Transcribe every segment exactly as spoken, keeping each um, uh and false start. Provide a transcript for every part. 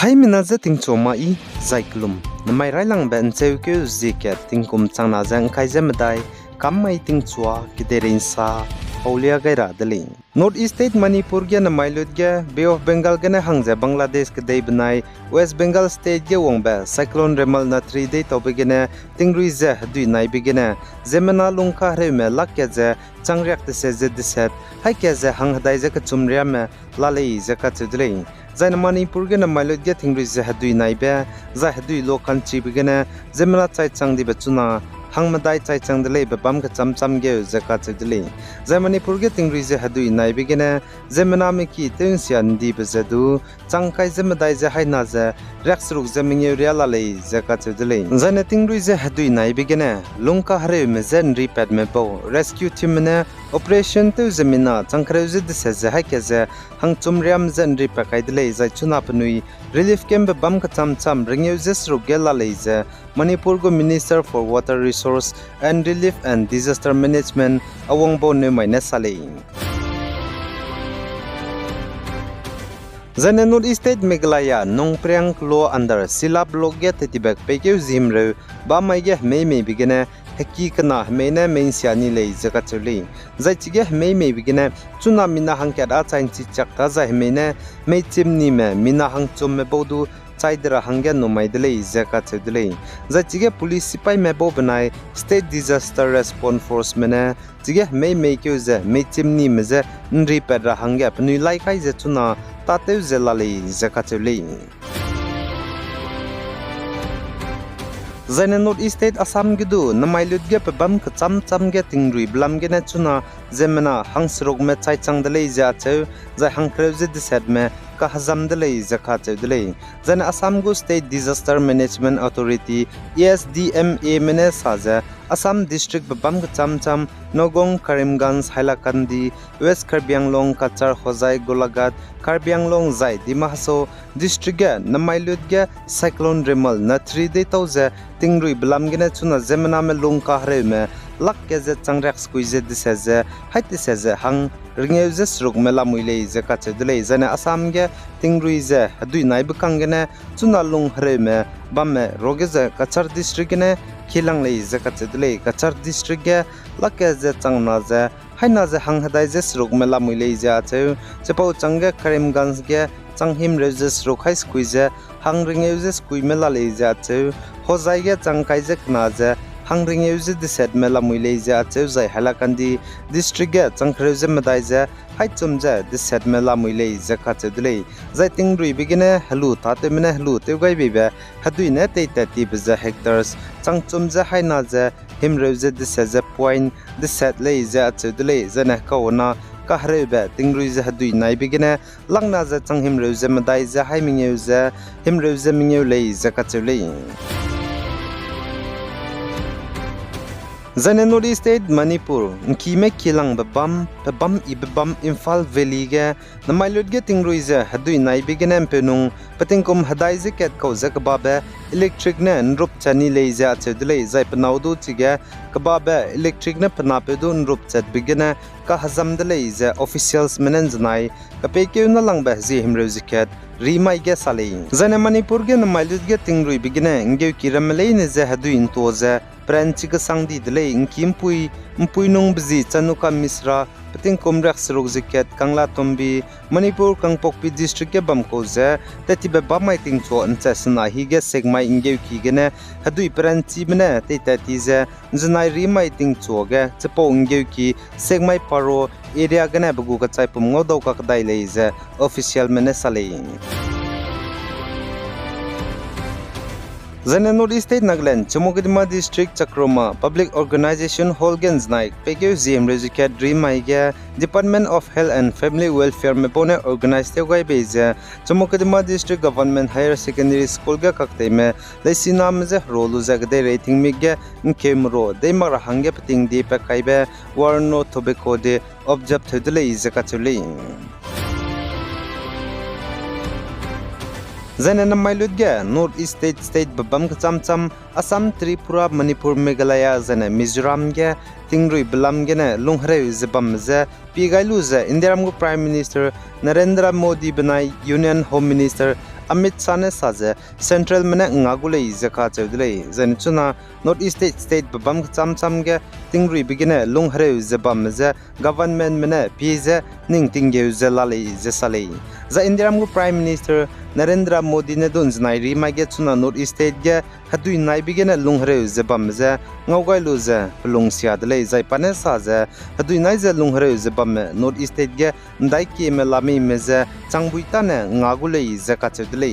Haimena je tingchua ma i, zai kelum, namai railangbe ’ncheukeu zie kat tingkum changna ze ’ngkai ze medai, kam mai tingchua, kedeirei ’nsa, paulia gai ra de lei. North East State Manipur ge namai lut ge Bay of Bengal gene hang ze Bangladesh kedei benai West Bengal State ge wangbe Cyclone Remal Natri deitaube gene tingrui ze hedui naibe gene, ziemmena lungkahereume lak kat ze changriak deset ze deset, haî kat ze hang hedai ze kechum riame la lei ze kacheu de lei. Zaine Manipur ge namai lut ge tingrui ze hedui naibe, zai hedui lo ka'nchibe gene, ziemmena chaichang dibe chuna, hang medai chaichang de lei be bam kecham cham geu ze kacheu de lei. Zai Manipur ge tingrui ze hedui naibe gene, ziemmename ki tew ’nsia ’ndibe ze du, chang kai ze medai ze haina ze, riakseruk ze mengeu ria la lei ze kacheu de lei. Zaine tingrui ze hedui naibe gene, lungkahereume je ’nripatme bau, rescue teamme ne operation tew ze mina chang kereu ze deset ze haî kat ze, hangchum riam ze ’nripat kai de lei zai chuna penui relief campbe bam kecham cham rengeu ze seruk ge la lei ze Manipur gu Minister for Water Resource and Relief and Disaster Management Awangbau Newmai ne sa lei. Zaine North East State Meghalaya Nongperiang kelo under Sila block ge tetibak peikeu zimreu bamai ge hemei meibe gene heki kena hemei ne mei ’nsia ni lei ze kacheu lei. Zai chige hemei meibe gene chuna mina hangkat â chai ’nchi chak ta zai hemei ne mei chimnime mina hangchumme bau du chai de ra hangge numai de lei ze kacheu de lei. Zai chige police sipaîme bau benai State Disaster Response Forceme ne chige hemei meikeu ze mei chimnime je ’nripat ra hangge penui lai kai ze chuna tâtew ze la lei ze kacheu lei. Zaine North East State Assam ge du namai lut ge pebâm kechâm châm ge tingruibe lam gene chuna ziemmena hangserukme chaichang de lei ze acheu, zai hangkereu ze desetme kahezam de lei ze kacheu de lei. Zaine Assam gu State Disaster Management Authority, A S D M A me ne sa ze, Assam district pebâm kechâm châm, Nagaon, Karimganj, Hailakandi, West Karbi Anglong, Cachar, Hojai, Golaghat, Karbi Anglong zai Dima Hasao district ge namai lut ge Cyclone Remal Natri deitau ze tingruibe lam gene chuna ziemmename lung kahereume lak ke ze changriak sekui ze deset ze, haî teset ze hang rengeu ze serukme lamui lei ze kacheu de lei. Zaine Assam ge tingrui ze hedui naibe kang gene chuna lung hereume bamme ruage ze Cachar district gene kilang lei ze kacheu de lei. Cachar district ge lak ke ze changna ze haîna ze hang hedai ze serukme lamui lei ze acheu. Chipau chângge Karimganj ge chang himreu ze seruk haî sekui ze hang rengeu ze sekuime la lei ze acheu. Hojai ge chang kai ze kena ze hang rengeu ze desetme lamui lei ze acheu zai Hailakandi district ge chang kereu ze medai ze haî chum ze desetme lamui lei ze kacheu de lei. Zai tingruibe gene helu tâtewme ne helu tew gai beibe hedui ne teitat tibe ze hectares chang chum ze haîna ze himreu ze deset ze point deset lei ze acheu de lei. Zaine kauna kahereube tingrui ze hedui naibe gene langna ze chang himreu ze medai ze haî mengeu ze himreu ze mengeu lei ze kacheu lei. Zaine North East State Manipur ’ngkime kilangbe bam, pebâm ibe bam Imphal Valley ge namai lut ge tingrui ze hedui naibe gene ’mpeunung petingkum hedai ze kat kau ze kebabe electric ne ’nrupchat ni lei ze acheu de lei. Zai penâu du chige kebabe electric ne penapeu du ’nrupchatbe gene kahezam de lei ze officialsme ne ’nzenai kepeikeu nâlangbe hezie himreu ze kat rimai ge sa lei. Zaine Manipur ge namai lut ge tingruibe gene ’nggeuki ramme leine ze hedui ’ntua ze peranchi kesang di de lei. ’Ngki ’mpui, ’mpuinung bezi Chanuka Mishra, petingkum riak seruk ze kat Kanglatombi, Manipur Kangpokpi district ge bam kau ze, tettibe bam mai tingchua ’nchat sena hi ge sekmai ’nggeuki gene hedui peranchime ne teitat ti ze, ’nzenai rimai tingchua ge chipau ’nggeuki sekmai Paro area gene pe gu kechaipum ngaudau kakdai lei ze officialme ne sa lei. Zaine North East State Nagaland, Chumoukedima District, Chakroma Public Organisation Hall ge ’nzenai peikeu ziem reuzikat rimai ge Department of Health and Family Welfareme bau ne organize tew gai bei ze Chumoukedima District Government Higher Secondary School ge kakteime leisiname je hero lu ze kedeirei tingmik ge ’ngkeumero dei mak ra hangge peting di pat kaibe Warno Tobacco de observe tew de lei ze kacheu lei. Zaine namai lut ge North East State, state bebâm kechâm châm, Assam, Tripura, Manipur, Meghalaya, zaine Mizoram ge tingruibe lam gene lunghereu ze bam ze pie gai lu ze Indiaram gu Prime Minister Narendra Modi benai Union Home Minister Amit Shah ne sa ze Centralme ne nga gu lei ze kacheu de lei. Zaine chuna North East state, statebe bam kecham cham ge tingruibe gene lunghereu ze bamme je governmentme ne pie ze ning tinggeu ze la lei ze sa lei. Zai Indiaram gu Prime Minister Narendra Modi ne du nzenai rimai ge chuna North East state ge hedui naibe gene lunghereu ze bamme je ngau gai lu ze pelungsia de lei. Zai pa ne sa ze hedui nai ze lunghereu ze bamme North East state ge ndaikieme lamime je changbui tâne nga gu lei ze kacheu de lei.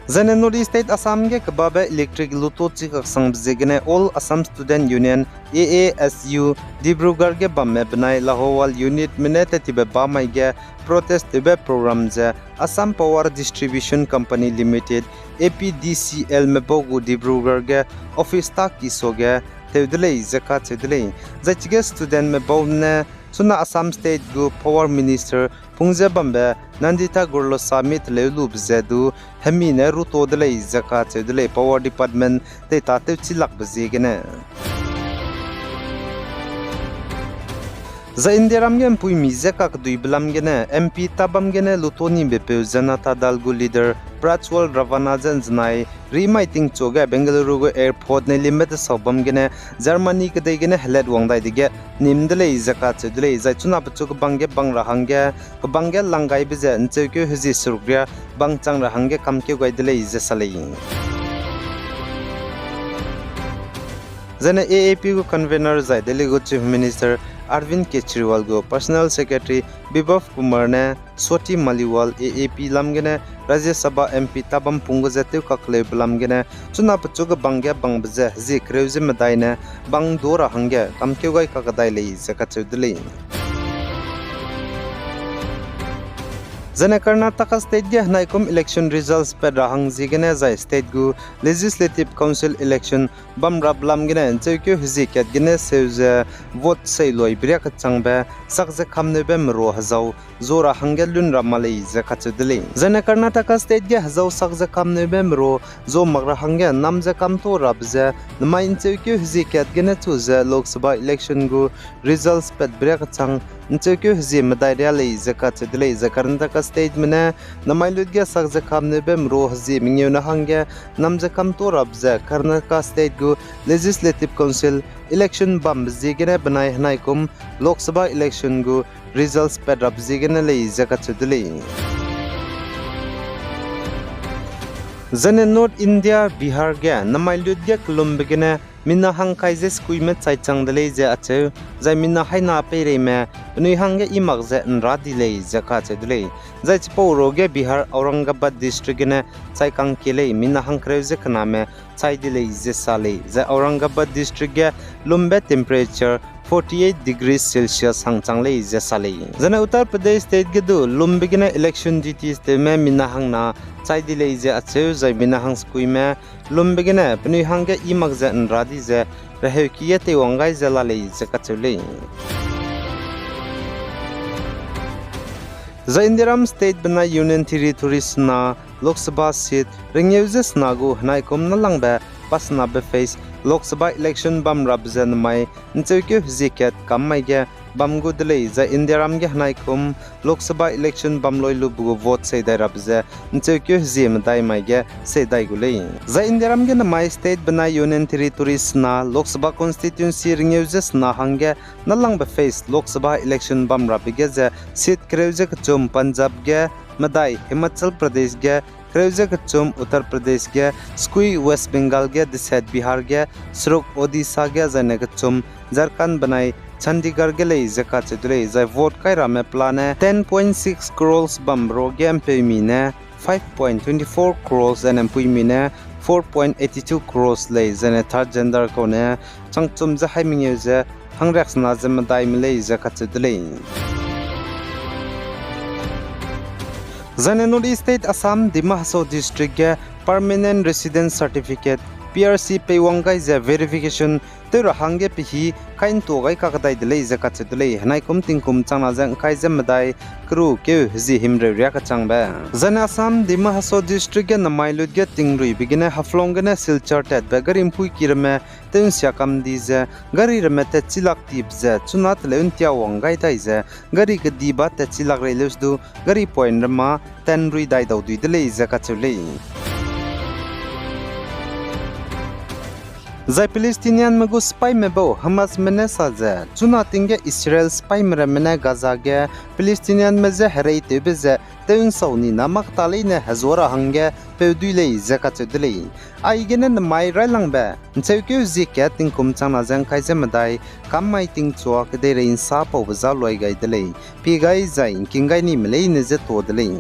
Zaine North East state Assam ge kebabe electric luto chi kaksangbe ziegene All Assam Student Union, A A S U, Dibrugarh ge bamme benai Lahowal unitme ne tettibe bamai ge protest tewbe program ze Assam Power Distribution Company Limited, A P D C Lme bau gu Dibrugarh ge office ta ki suage tew de lei ze kacheu de lei. Zai chige studentme bau ne chuna Assam state gu Power Minister pung ze bambe Nandita Gorlosa mi teleu lube ze du hemi ne ruto de lei ze kacheu de lei, Power Department tei tâtew chilakbe ziegene. Zai Indiaram ge mpuimi je kakeduibe lam gene M P tabam gene luto nibe peu Janata Dal gu leader Prajwal Ravana je nzenai rimai tingchuage Bengaluru gu airport ne limbe tesau bam gene Germany kedei gene helatwang dai dege nim de lei ze kacheu de lei. Zai chuna pechu kebang ge bang ra hangge, kebang ge langgaibe ze ncheukeu hezie serukria bang chang ra hangge kamkeu gai de lei ze sa lei. Zaine A A P gu convener zai Delhi gu Chief Minister Arvind Kejriwal gu personal secretary Bibhav Kumar ne Swati Maliwal A A P lam gene Rajya Sabha M P tabam pung gu ze tew kakleube lam gene chuna pechu kebang ge bangbe ze hezie kereu ze medai ne bang du ra hangge kamkeu gai kakadai lei ze kacheu de lei. Zaine Karnataka state ge henaikum election results pat ra hang ziegene zai state gu Legislative Council election bam rabe lam gene ncheukeu hezie kat gene seu ze vote sei loi bria kechangbe sak ze kamneube merua hezau zu ra hangge lun ra ma lei ze kacheu de lei. Zaine Karnataka state ge hezau sak ze kamneube merua zu mak ra hangge nam ze kamto rabe ze namai ncheukeu hezie kat gene chu ze Lok Sabha election gu results pat bria kechang ncheukeu hezie medai ria lei ze kacheu de lei. Zai Karnataka stateme ne namai lut ge sak ze kamneube merua hezie mengeu na hangge nam ze kamto rabe ze Karnataka state gu Legislative Council election bambe ziegene benai henaikum Lok Sabha election gu results pat rabe ziegene lei ze kacheu de lei. Zaine North India Bihar ge namai lut ge kelumbe gene mina hangkai ze sekuime chai chang de lei ze acheu, zai mina haina peireime penui hangge i mak ze nra di lei ze kacheu de lei. Zai chipau ruage Bihar Aurangabad district gene chai kangkie lei, mina hangkereu ze kename chai di lei ze sa lei. Zai Aurangabad district ge lumbe temperature forty-eight degrees Celsius hangchang lei ze sa lei. Zaine Uttar Pradesh state ge du lumbe gene election duties tewme mina hangna chai di lei ze acheu, zai mina hang sekuime lumbe gene penui hangge i mak ze nra di ze reheuki ge teiwang gai ze la lei ze kacheu lei. Zai Indiaram state benai Union Territory sena Lok Sabha seat rengeu ze sena gu henaikum nalangbe pasenabe phase Lok Sabha election bam rabe ze namai ncheukeu hezie kat kam mai ge bam gu de lei, zai Indiaram ge henaikum Lok Sabha election bam loi lube gu vote sei dai rabe ze ncheukeu hezie medai mai ge sei dai gu lei. Zai Indiaram ge namai state benai Union Territory sena Lok Sabha constituency rengeu ze sena hangge nalangbe phase Lok Sabha election bam rabe ge ze seat kereu ze kechum Punjab ge, medai Himachal Pradesh ge, kereu ze kechum Uttar Pradesh ge, sekui West Bengal ge, deset Bihar ge, seruk Odisha ge, zaine kechum Jharkhand benai Chandigarh ge lei ze kacheu de lei. Zai vote kai ramme pelane ten point six crores bam ruage mpeumi ne five point twenty four crores, zaine mpuimi ne four point eighty two crores lei, zaine third gender kau ne changchum ze hai mengeu ze hangriaksena ze medaime lei ze kacheu de lei. Zaine North East State Assam, Dima Hasao District ge permanent residence certificate P R C peiwang gai ze verification tew ra hangge pehî kai ’ntua gai kakdai de lei ze kacheu de lei. Henaikum tingkum changna ze ’ngkai ze medai keru keu hezie himreu riâ kechangbe. Zaine Assam Dima Hasao District ge namai lut ge tingruibe gene Haflong gene Silchar tatbe gari ’mpuiki ramme tew ’nsia kam di ze gari ramme tatchi lak tibe ze chuna teleu ’ntia wang gai dai ze gari kediba tatchi lak rei leus du gari point ramme tenrui dai dau dui de lei ze kacheu lei. Zai Palestinianme gu sipaîme bau Hamasme ne sa ze, chuna ting ge Israel sipaîme ramme ne Gaza ge Palestinianme je hereitewbe ze tew ’nsau ni na mâ keta leine hezua ra hangge peu dui lei ze kacheu de lei. Aigene namai railangbe ’ncheukeu zie kat tingkum changna ze ’ngkai ze medai kam mai tingchua kedeirei ’nsa paube za luai gai de lei. Pie gai zai ’ngking gai nime leine je tuâ de lei.